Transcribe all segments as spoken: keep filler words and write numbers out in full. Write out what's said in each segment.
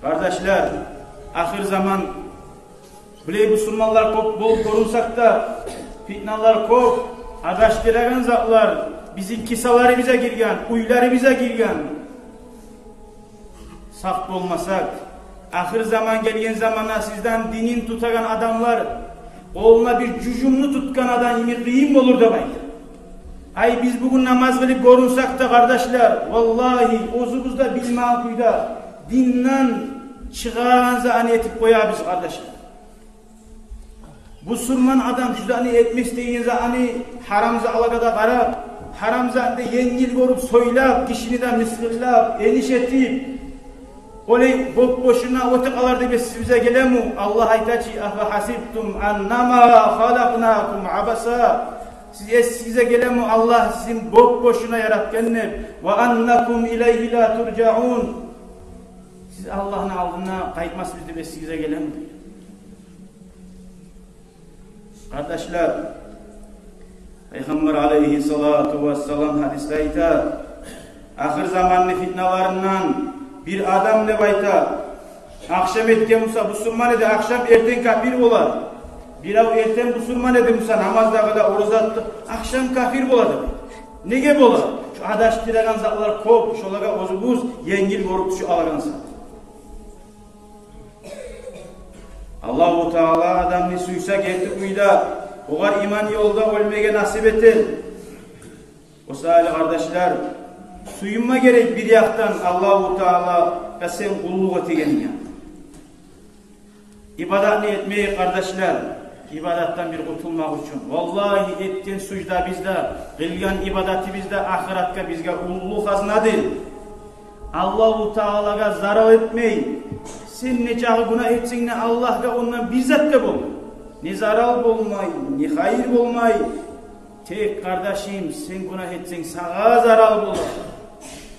Къардашлар, ахыр заман, булай бусурманлар кёп болуп гёрюнсек де, фитналар кёп, адашдырагъан затлар, бизин кисаларыбызгъа гирген, уьйлерибизге гирген. Сакъ болмасакъ, ахыр заман гелген заманда сизден динин тутагъан адамлар къолуна бир жужумну тутгъан адам йимик къыйын болур деп айта. Ай, биз бугюн намаз къылып гёрюнсек де, къардашлар, валлагьи, оьзюбюз де билмеген кюйде динден чыгъагъан затны этип къоябыз, къардашлар. Бусурман адам шу затны этмес деген затны, гьарам затлагъа да къарап, гьарам затны енгил гёрюп сёйлеп, гишини де мысгъыллап, эниш этип, олай боп-бошуна оьтюп къалар деп эсигизге гелеми? Аллагь айта чы: «Афагьасибтум аннама халакънакум абаса». Сиз эсигизге гелеми Аллагь сизин боп-бошуна яратгъан деп? «Ва аннакум илайгьи ла туржаун». Сиз Аллагьны алдына къайтмасбыз деп эсигизге гелеми? Къардашлар, Пайхаммар алайгьиссалату вассалам гьадисде айта, ахыр заманны фитналарындан бир адам деп айта, ахшам этген буса бусурман эди, ахшам, эртен капир болар. Бирев эртен бусурман эди буса, намаз да къыла, ораза да тута, ахшам капир бола деп. Неге бола? Шу адашдырагъан затлар кёп, шолагъа оьзюбюз енгил гёрюп тюшюп алагъан саялы. Аллагьу Таала адамны сюйсе, герти кюйде, огъар иман ёлда оьлмеге насип этер. О саялы, къардашлар, сююнме герек бир якъдан Аллагьу Таалагъа сен къуллукъ этегенинге. Ибадатны этмейик, къардашлар, ибадатдан бир къутулмакъ учун. Валлагьи, этген суждабыз да, къылгъан ибадатыбыз да ахыратгъа бизге уллу хазнадыр. Аллагьу Таалагъа зарал этмей, сен нечакъы гюнагь этсенг де, Аллагьгъа ондан бир зат да болмай. Не зарал болмай, не хайыр болмай. Тек, къардашым, сен гюнагь этсенг, сагъа зарал болар.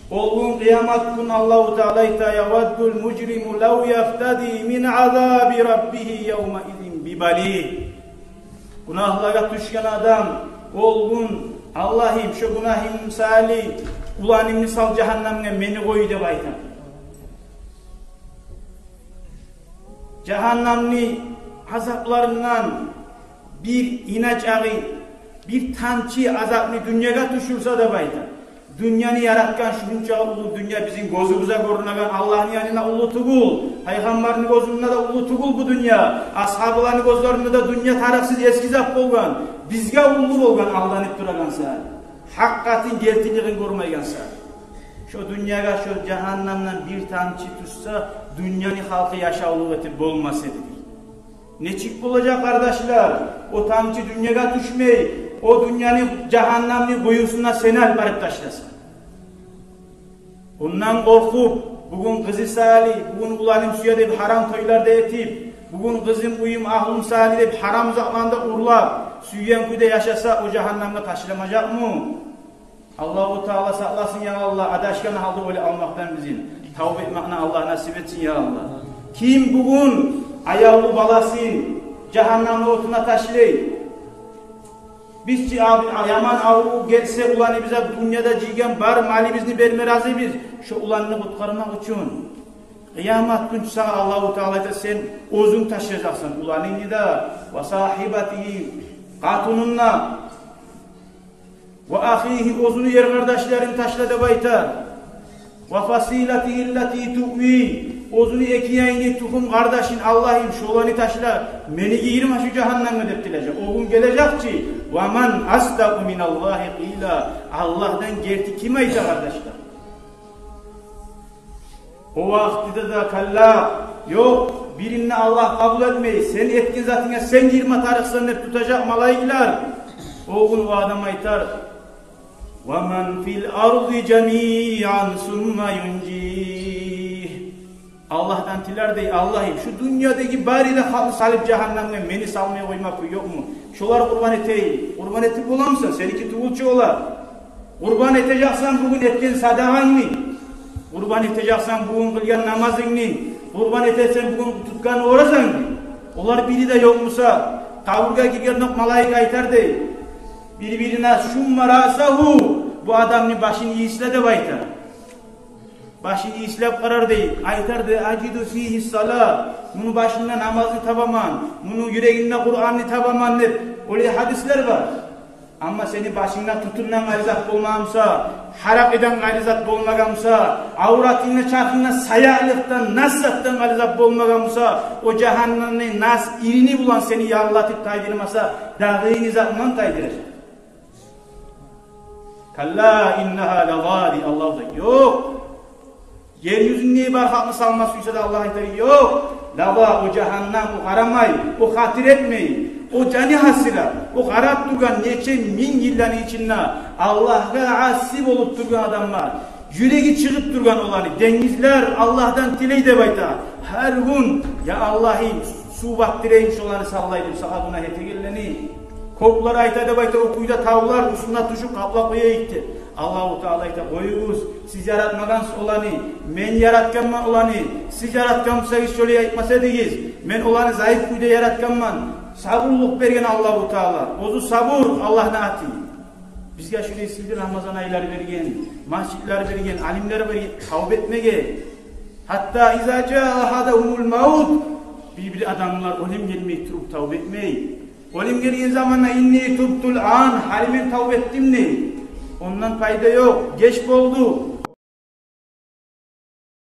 Ол гюн, къыямат гюн, Аллагьу Таала айта: «Яваддул мужриму лав яфтади мин азаби раббигьи явмаизин бибанигь». Гюнагьлагъа тюшген адам ол гюн: «Аллагьым, шо гюнагьым саялы уланымны сал жагьаннемге, мени къой», – деп айта. Жагьаннемни азапларындан бир ина чакъы, бир тамчы азапны дюньягъа тюшюрсе, деп айта. Дюньяны яратгъан, шунча уллу дюнья, бизин гёзюбюзге гёрюнеген Аллагьны янында уллу тюгюл, Пайхаммарны гёзюнде де уллу тюгюл бу дюнья, асгьабаланы гёзлеринде де дюнья тарыкъсыз, эсги зат болгъан, бизге уллу болгъан, алданып турагъан саялы, гьакъыкъатын, гертилигин гёрмейген саялы. Шо дюньягъа шо жагьаннемден бир тамчы тюшсе, дюньяны халкъы яшавлукъ этип болмас эди, дей. Нечик болажакъ, къардашлар, о тамчы дюньягъа тюшмей, о дюньяны, жагьаннемни къуюсуна сени алып барып ташласа? Ондан къоркъуп, бугюн къызы саялы, бугюн уланым сюе деп гьарам тойлар да этип, бугюн къызым, уьюм, агьлюм саялы деп гьарам затланы да урлап, сюйген кюйде яшаса, о жагьаннемге ташламажакъмы? Аллагьу Таала сакъласын, я Аллагь, адашгъан гьалда оьлюп къалмакъдан бизин. Тавба этмекни Аллагь насип этсин, я Аллагь. Ким бугюн аявлу баласын жагьаннемни отуна ташлай? Биз чи, аб-, яман аврув гелсе уланыбызгъа, дюньяда жыйгъан бар малыбызны берме разибиз, шо уланны къутгъармакъ учун. Къыямат гюн чыкъса, Аллагьу Таала айта: «Сен оьзюнг ташлажакъсан уланынгны да, ва сагьибатигьи, къатынын да, ва ахигьи, оьзюню эр къардашларын ташла», – деп айта. «Ва фасилатигьи ллати туъви, оьзюню эки яйыны, тухум къардашын, Аллагьым, шоланы ташла, мени гийирме шу жагьаннемге», – деп тилежек. О гюн гележек чи: «Ва ман асдакъу миналлагьи къила». Аллагьдан герти ким айта, къардашлар? О вакътиде де: «Калла, ёкъ, бирин де Аллагь къабул этмей, сен этген затынга сен гирме тарыкъсан», – деп тутажакъ малайиклер. О гюн о адам айтар: «Ва ман фил арзи жамиан сумма юнжигь». Аллагьдан тилер, дей: «Аллагьым, шу дюньядагъы бары да халкъны салып жагьаннемге, мени салмай къойма кюй ёкъму? Шолар къурбан этейим». Къурбан этип боламысан? Сеники тюгюл чю олар. Къурбан этежексен бугюн этген садагъангны, къурбан этежексен бугюн къылгъан намазынгны, къурбан этесен бугюн тутгъан оразангны. Олар бири де ёкъ буса, къабургъа гиргенде малайик айтар, дей, бир-бирине: «Шумма раъсагьу, бу адамны башын ийисле», – деп айтар. Башын ийислеп къарар дей, айтар дей: «Ажиду фигьи ссала, муну башында намазны табаман, муну юрегинде Къуранны табаман», – деп. Олай гьадислер бар. Амма сени башынгда тютюнден къайры зат болмагъан буса, гьаракъыдан къайры зат болмагъан буса, авратынгда, чархынгда саялыкъдан, нас затдан къайры зат болмагъан буса, о жагьаннемни нас ирини булан сени яллатып тайдырмаса, дагъы не зат булан тайдыражакъ? «Калла иннагьа лаза», – дей Аллагь. Ёкъ. Ер юзюнде бар халкъны салма сюйсе де, Аллагь айтар: «Ёкъ, лаза, о жагьаннам, о къарамай, о хатир этмей, о жаны гьасират, о къарап тургъан нече минг йылланы ичинде Аллагьгъа аси болуп тургъан адамлар, юреги чыгъып тургъан оланы, денгизлер Аллагьдан тилей», – деп айта. Гьар гюн: «Я Аллагьым, сув батдырайым шоланы саллай деп, сагъа гюнагь этегенлени». Кёклер айта деп айта, о кюйде тавлар уьстюне тюшюп къаплап къояйыкъ деп. Аллагьу Таала айта: «Къоюгъуз, сиз яратмагъансыз оланы, мен яратгъанман оланы. Сиз яратгъан бусагъыз, шолай айтмас эдигиз. Мен оланы зайып кюйде яратгъанман». Сабурлукъ берген Аллагьу Таала. Оьзю сабур, Аллагьны аты. Бизге шулай сыйлы Рамазан айлар берген, межитлер берген, алимлер берген тавба этмеге. Гьатта иза жаа агьадагьумул мавт, бир-бир адамлар оьлюм гелмей туруп тавба этмей. Оьлюм гелген заманда: «Инни тубтул ан, гьали мен тавба этдим», – дей. Ондан пайда ёкъ, геч болду.